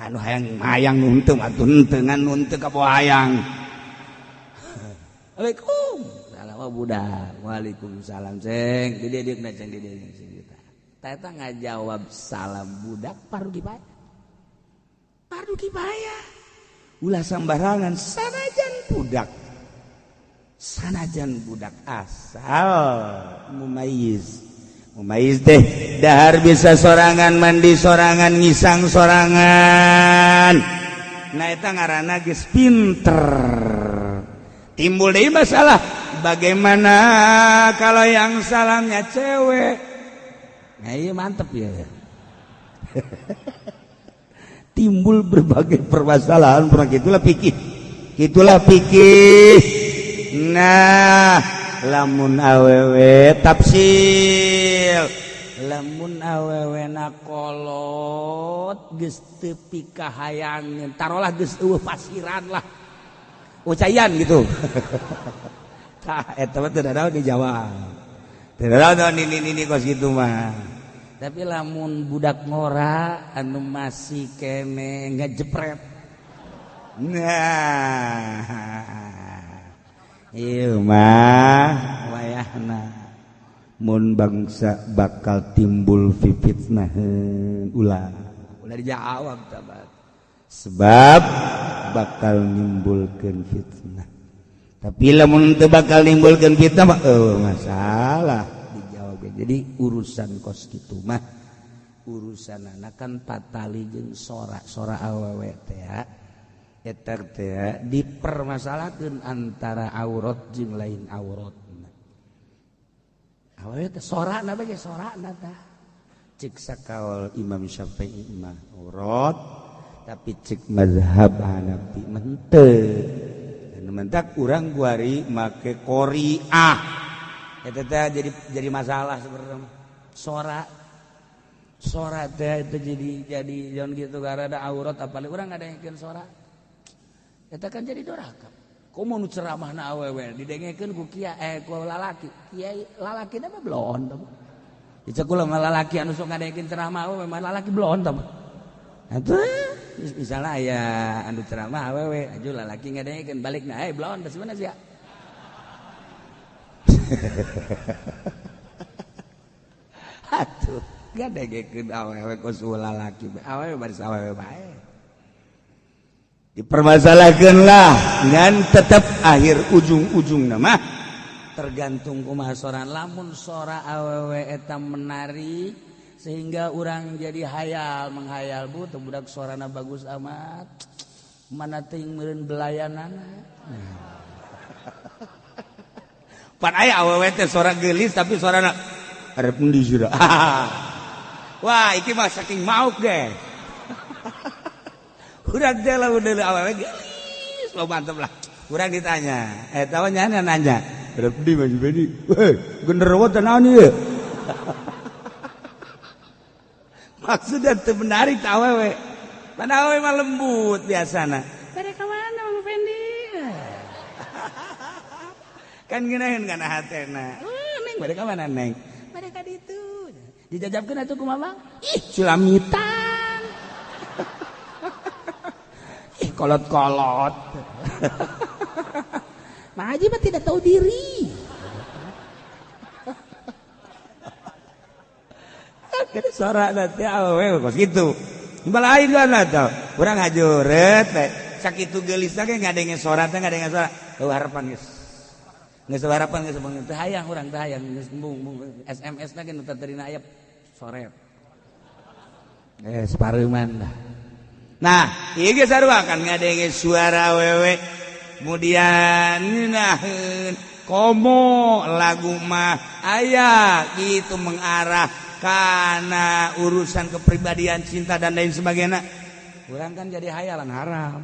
Anu hayang hayang nu henteu atuh henteu ngan nu henteu ka bawa hayang. Waalaikum. Salam budak. Waalaikumsalam ceng. Di dieu na ceng di dieu ceng. Tah eta ngajawab salam budak fardu kifayah. Fardu kifayah. Ulah sambarangan sanajan budak. Sanajan budak asal mumayyiz. Mumayyiz teh dahar bisa sorangan, mandi sorangan, ngisang sorangan. Nah eta ngaranna geus pinter. Timbul deui masalah, bagaimana kalau yang salamnya cewek? Nah iya mantep ya. Timbul berbagai permasalahan, pernah gitulah pikir. Gitulah pikir. Nah, lamun awewe tafsil. Lamun awewe na kolot geus teu pikahayangeun, tarolah geus eueuh pasiran lah. Ucayan gitu. Tah eta mah teu dadaon dijawab. Teu dadaon nini-nini kos kitu mah. Tapi lamun budak ngora anu masih kene ngejepret. Nah, ieu mah wayahna mun bangsa bakal timbul fitnah ulah. Ulah dijawab tabat. Sebab bakal nimbulkeun fitnah. Tapi lamun teu bakal nimbulkeun fitnah mah masalah dijawab. Jadi urusan kos kitu mah urusan anak kan patali jeung sora-sora awewe teh eta teh dipermasalahkeun antara aurat jeung lain aurat. Awewe teh sorana bae sorana tah. Cek sakaol Imam Syafi'i mah aurat, tapi cek mazhab Hanafi mah henteu. Mentak urang guari make qori'ah. Eta teh jadi masalah sebenarnya. Sora sora teh itu jadi jangan gitu karena ada aurat apalagi urang ngadengekeun sora. Eta kan jadi doraka. Komo nu ceramahna awewe didengekeun ku kiai ku lalaki. Kiai lalakina mah blon tah. Dicek kula mah lalaki anu sok ngadengekeun ceramah awewe mah lalaki blon tah. Atuh misalnya aya anu ceramah awewe aju lalaki ngadengekeun balikna blon tah sebenarnya sia. Atuh ngadengekeun awewe kos lalaki awewe baris awewe bae. Dipermasalahkeun lah ngan tetep akhir ujung-ujungna mah tergantung kumaha soran. Lamun sora awewe eta menarik sehingga orang jadi hayal menghayal bu teu budak sorana bagus amat mana teuing meureun belayanana. Pan aya awewe teh sora geulis tapi sorana arep endi sira. Wah iki mah saking mauk ge. Urang teh lamun deuleu awewe geulis lo mantep lah. Urang ditanya eta mah nyana nanya arep endi Mas Beni. Weh genderuwo teh naon ieu. Maksudnya teu menarik ta awewe. Mana awewe mah lembut biasana. Bade ka mana Mang Fendi? Kan ngeunaheun kana hatena. Neng bade ka mana neng? Bade ka ditu. Dijajabkeun atuh kumaha Bang? Ih, culamitan. Ih, kolot-kolot. Mang Haji mah tidak tahu diri. Sora nanti awewe kos kitu. Balain kan atuh. Urang hajureut teh. Sakitu geulisna ge ngadenge sora teh ngadenge sora. Eueuh harapan geus. Geus harapan geus teu hayang urang teu hayang geus embung SMS na ge nu terina aya soret. Separeuman lah. Nah, ieu ge sarua kan ngadenge suara awewe. Kemudian ngeunaheun komo lagu mah aya kitu mengarah karena urusan kepribadian cinta dan lain sebagainya. Urang kan jadi hayalan haram.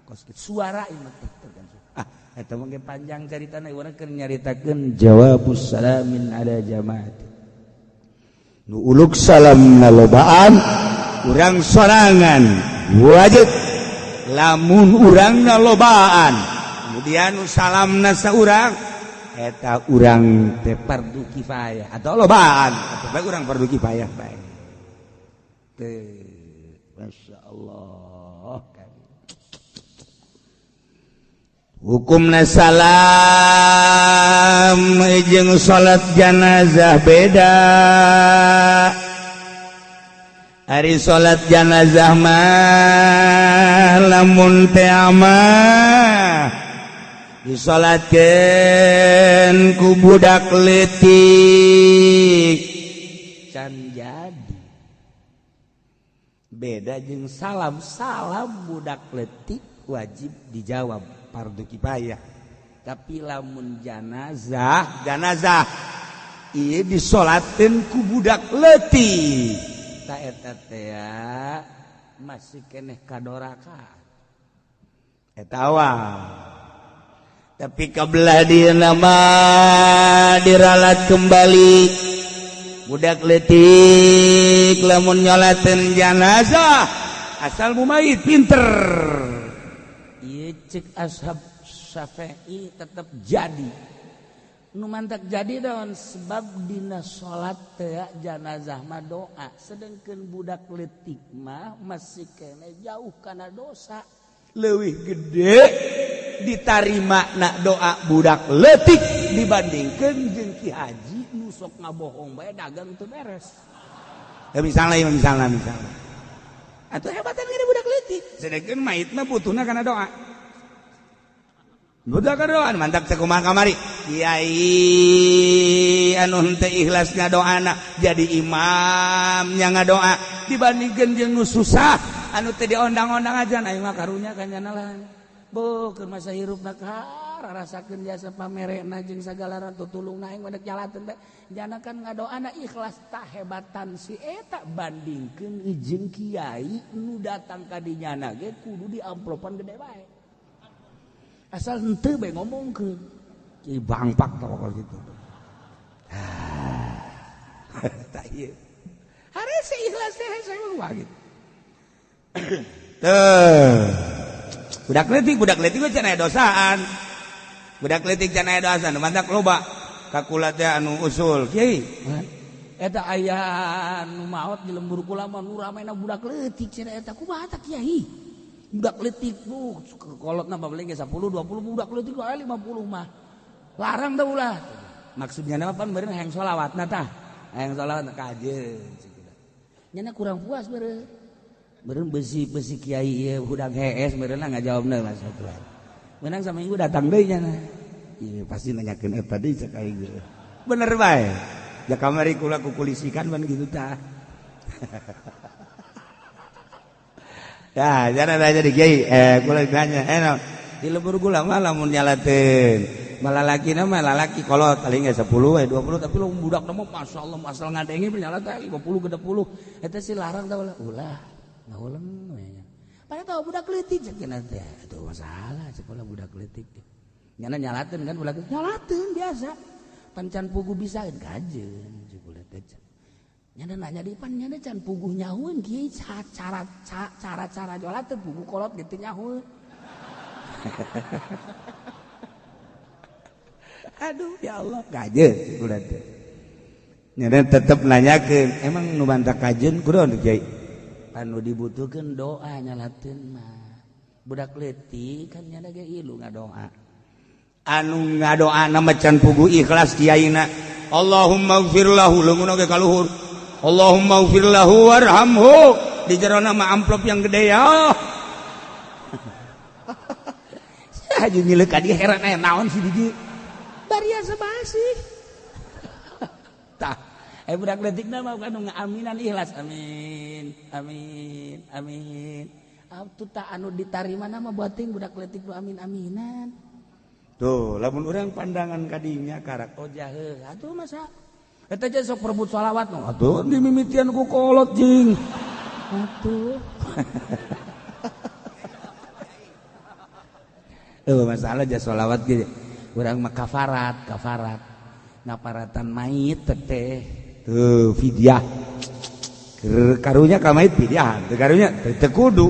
Kos kitu suara ieu mah tergantung. Ah, eta mah panjang caritana urang keur nyaritakeun jawabus salamin ala jamaat. Nu uluk salam nalobaan urang sorangan wajib lamun urang nalobaan kemudian salamna saurang eta urang teh fardu kifayah atau lobaan atau bae urang fardu kifayah bae teh. Masya Allah. Hukumna salam jeung salat janazah beda. Ari salat janazah mah lamun teh amah disalatkeun ku budak leutik can jadi. Beda jeung salam, salam budak leutik wajib dijawab fardu kifayah. Tapi lamun janazah, janazah ieu disolatkeun ku budak leutik ta eta teh masih keneh kadoraka eta awal. Tapi kabelah dieuna mah diralat kembali budak leutik lamun nyolateun janazah asal mumayit pinter. Ieu cek ashab Syafi'i tetep jadi. Nu mantak jadi daun sebab dina salat teh janazah mah doa, sedengkeun budak leutik mah masih keneh jauh kana dosa. Leuwih gede ditarima nak doa budak leutik dibandingkeun jeung ki haji nu sok ngabohong bae dagang teu beres. Ya misalnya misalnya. Atuh hebatan gede budak leutik, sedengkeun mayit mah butuhna kana doa. Budak doa mantap sakumaha kamari. Kiai anu henteu ikhlas ngadoana jadi imam nya ngadoa dibandingkeun jeung nu susah anu teu diondang-ondang aja aing mah karunya ka nyana lah. Beuh keur masa hirupna rasakeun jasa pamerena jeung sagala tutulungna aing mah dek nyalateun teh. Jana kan ngadoana ikhlas tah hebatan si eta bandingkeun jeung kiai nu datang ka dinyana ge kudu diamplopan gede bae. Asal henteu bae ngomongkeun. Ki bangpak tah gitu. Tah ieu. Harese ikhlas teh saya mah gitu. Teuh. Budak leutik we can aya dosaan. Budak leutik can aya dosaan, mantak loba ka kula teh anu usul. Kiai, eta aya nu maot di lembur kula mah nu ramena budak leutik cenah eta kumaha tah kiai? Budak leutik tuh kolotna paling ge 10 20 budak leutik aya 50 mah. Larang teh ulah. Maksudnya mah pan beureun hayang sholawatna tah. Hayang sholawat kajeun nyana kurang puas beureun. Beureun besi-besi kiai ieu hudang hees beureun ngajawabna Mas Abdullah. Menang saminggu datang deui nyana. Ieu pasti nanyakeun eta deui cek aing. Bener bae. Ja kamari kula kukulisikan pan kitu tah. Ya, jangan nanya di kiai, kula ditanya, di lembur kula mah lamun nyalateun. Malah laki na mah lalaki kolot paling ge 10 we 20 tapi lu budak mah masyaallah asal ngadenge nyala teh 50 60 eta sih larang tah ulah. Ulah ngahuleng we nya. Padahal tahu budak leutik cek teh. Atuh masalah cek ulah budak leutik. Nyana nyalateun kan budak nyalateun biasa. Pan can puguh bisaeun kajeun cek ulah teh. Nyana nanya di pan nyana can puguh nyahueun kieu cara-cara nyalateun puguh kolot gitu nyahueun. Aduh ya Allah kajeun ulah teh. Nyana tetep nanyakeun, emang nu bantak kajeun kudu kiai? Anu dibutuhkeun doa nyalateun mah. Budak leutik kan nyana ge ilu ngadoa. Anu ngadoana mah can puguh ikhlas kiaina. Allahumma ighfir lahu leungeunna ge kaluhur. Allahumma ighfir lahu warhamhu. Di jerona mah amplop yang gede ya. Haji mileuk ka dieu heran aya naon sih di dieu. Bariasa masih. Tah, budak leutikna mah anu ngaaminan ikhlas. Amin, amin, amin. Atuh tah anu ditarima mah buating budak leutik nu amin-aminan. Tuh, lamun urang pandangan kadinya karak oh jahe. Atuh masa eta teh sok perebut sholawat nu. Atuh dimimitian ku kolot jing. Atuh. Masalah aja sholawat gitu. Urang mah kafarat, kafarat. Ngaparatan mayit teh. Tuh fidyah. Karunya ka mayit fidyah, teu karunya teu kudu.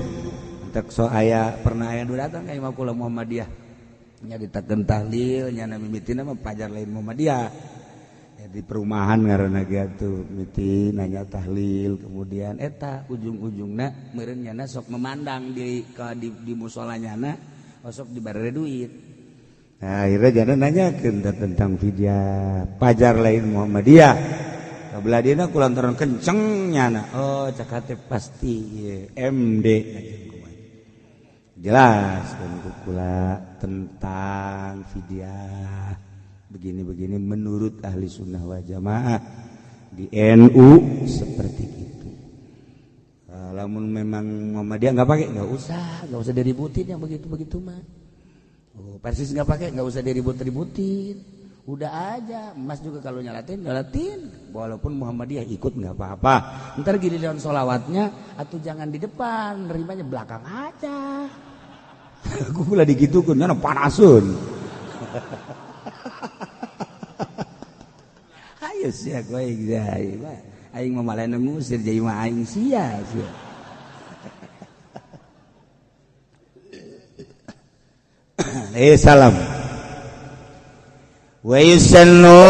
Entek so aya pernah aya nu datang ka imah kula Muhammadiyah. Nya ditakeun tahlil, nya mimitina mah pajar lain Muhammadiyah. Ya, di perumahan ngaranna ge atuh mimiti nanya tahlil, kemudian eta ujung-ujungna meureun nyana sok memandang di di musola nyana osok dibere duit. Nah, akhirnya jana nanyakeun tentang fidyah pajar lain Muhammadiyah. Kabelah dieuna kulantaran kenceng nyana. Oh, cak hate pasti MD jelas kan kula tentang fidyah begini-begini menurut ahli sunnah wal jamaah di NU seperti itu. Lamun memang Muhammadiyah nggak pakai, nggak usah diributin yang begitu-begitu mah. Oh, persis nggak pakai, nggak usah diribut-ributin. Udah aja, Mas juga kalau nyalatin, nyalatin. Walaupun Muhammadiyah ikut nggak apa-apa. Ntar giliran sholawatnya atau jangan di depan, nerimanya belakang aja. Aku pula digitukeun, nyana panasun. Ayo sia kowe aing mah. Aing mah malah ngusir jadi mah aing sia sia. Salam. Wa yusannu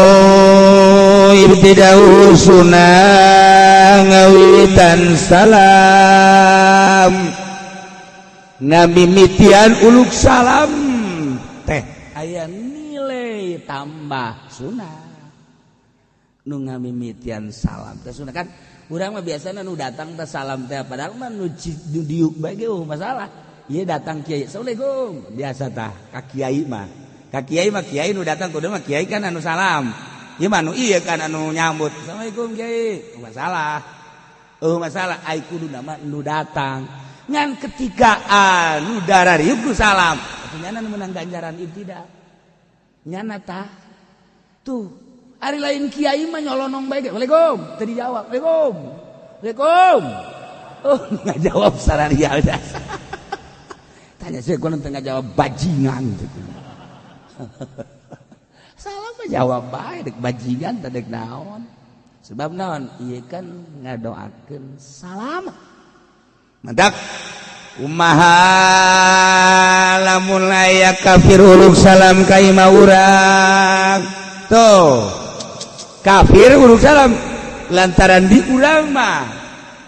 ibtida'u sunnah ngawitan salam. Nabi mitian uluk salam teh aya nilai tambah sunnah. Nu ngamimitian salam teh sunnah kan urang mah biasana nu datang teh salam teh padahal mah nu diuk bae ge masalah. Ieu datang kiai, assalamualaikum. Biasa tah ka kiai mah. Ka kiai mah kiai nu datang kudu mah kiai kan anu salam. Ieu mah anu ieu kan anu nyambut. Assalamualaikum kiai. Masalah. Masalah ai kudu nama nu datang. Ngan ketika anu darariuk nu salam, atuh nyana nu meunang ganjaran ibtidak. Nyana tah. Tuh, ari lain kiai mah nyolonong bae ge. Waalaikum. Teu dijawab. Waalaikum. Waalaikum. Oh, ngajawab sararia. Tanya saya, gue nanti nggak jawab bajingan. Salah mah jawab baik, dek bajingan, dek naon. Sebab naon, iya kan ngadoakeun salam. Mantap. Umaha lamun aya kafir uluk salam ka imah urang. Tuh. Kafir uluk salam lantaran di urang mah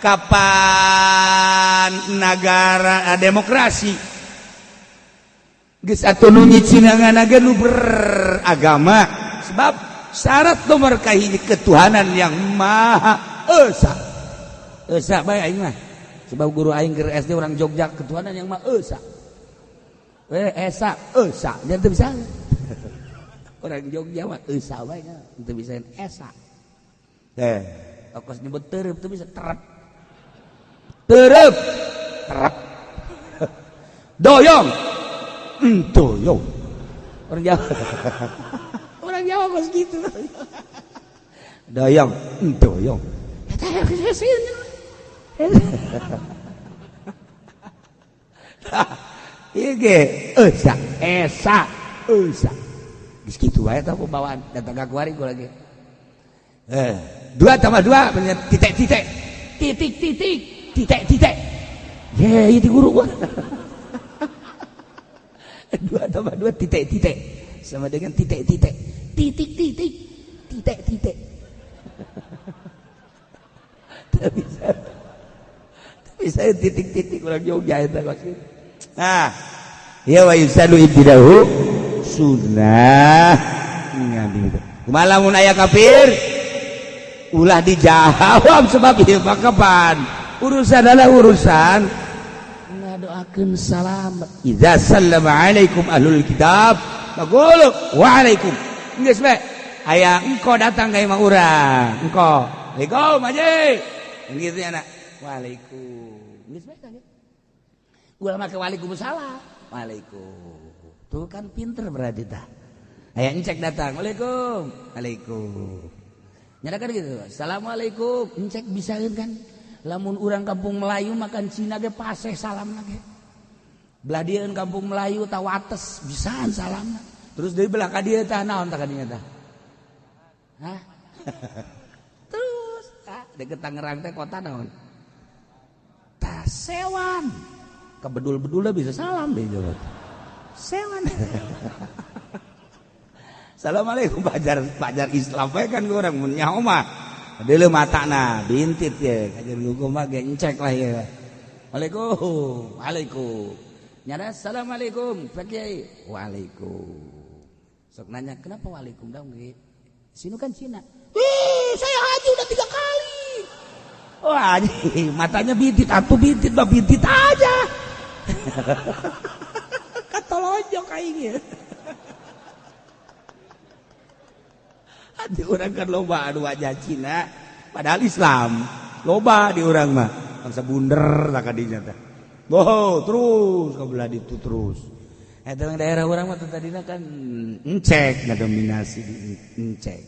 kapan negara demokrasi geus atuh nu nyicinangan ge nu beragama sebab syarat nomor kahiji ketuhanan yang maha esa. Esa bae aing mah. Sebab guru aing keur SD orang Jogja ketuhanan yang maha esa. Esa esa nya teu bisa. Orang Jogja mah esa bae nya teu bisa esa. Okos nyebut tereup teu bisa terep. Tereup terep. Doyong doyong. Orang Jawa. Orang Jawa kos gitu. Doyong, doyong. Ieu ge esa, esa, esa. Geus kitu wae tah pembawaan datang ka kuari gua lagi. 2 tambah 2 titik-titik. Titik-titik, titik-titik. Ye, ieu guru gua. 2 tambah 2 titik-titik sama dengan titik-titik, titik-titik, titik-titik. Tapi saya titik-titik orang Jogja itu maksud. Nah, ya wa yusadu ibtidahu sunnah ngambil. Kumaha lamun aya kafir ulah dijawab sebab ieu mah kapan urusan adalah urusan ngadoakeun salam. Idza sallama alaikum ahlul kitab faqulu wa alaikum. Geus bae aya engko datang ka imah urang engko Waalaikum aja gitu ya nak waalaikum geus bae kan ulah make waalaikumsalam waalaikum. Tuh kan pinter berarti tah. Aya encek datang waalaikum waalaikum. Nyana kan gitu assalamualaikum encek bisaeun kan Lamun urang kampung Melayu makan Cina ge paseh salam lagi. Belah dieun kampung Melayu ta wates bisaan salamna. Terus dari belah ka dieu tah naon tah ka dinya tah? Hah? Terus tah deket Tangerang teh kota naon? Tah sewan. Kebedul-bedulna bisa salam deh jauh. Sewan. Assalamualaikum pajar Islam we kan urang mun nyaho mah. Deuleu matana bintit ye kajar hukum mah ge encek lah ye. Waalaikum. Waalaikum. Nyana assalamualaikum Pak Kiai. Waalaikum. Sok nanya kenapa waalaikum dong ge? Sinu kan Cina. Ih, saya haji udah 3 kali. Wah, haji, matanya bintit atuh bintit mah bintit aja. Katolonjok aing ye. Di urang kan loba anu wajah Cina padahal Islam. Loba di urang mah bangsa bunder tak kadinya teh. Boh, terus ka belah ditu terus. Eta daerah urang mah tadina kan encek ngadominasi di encek.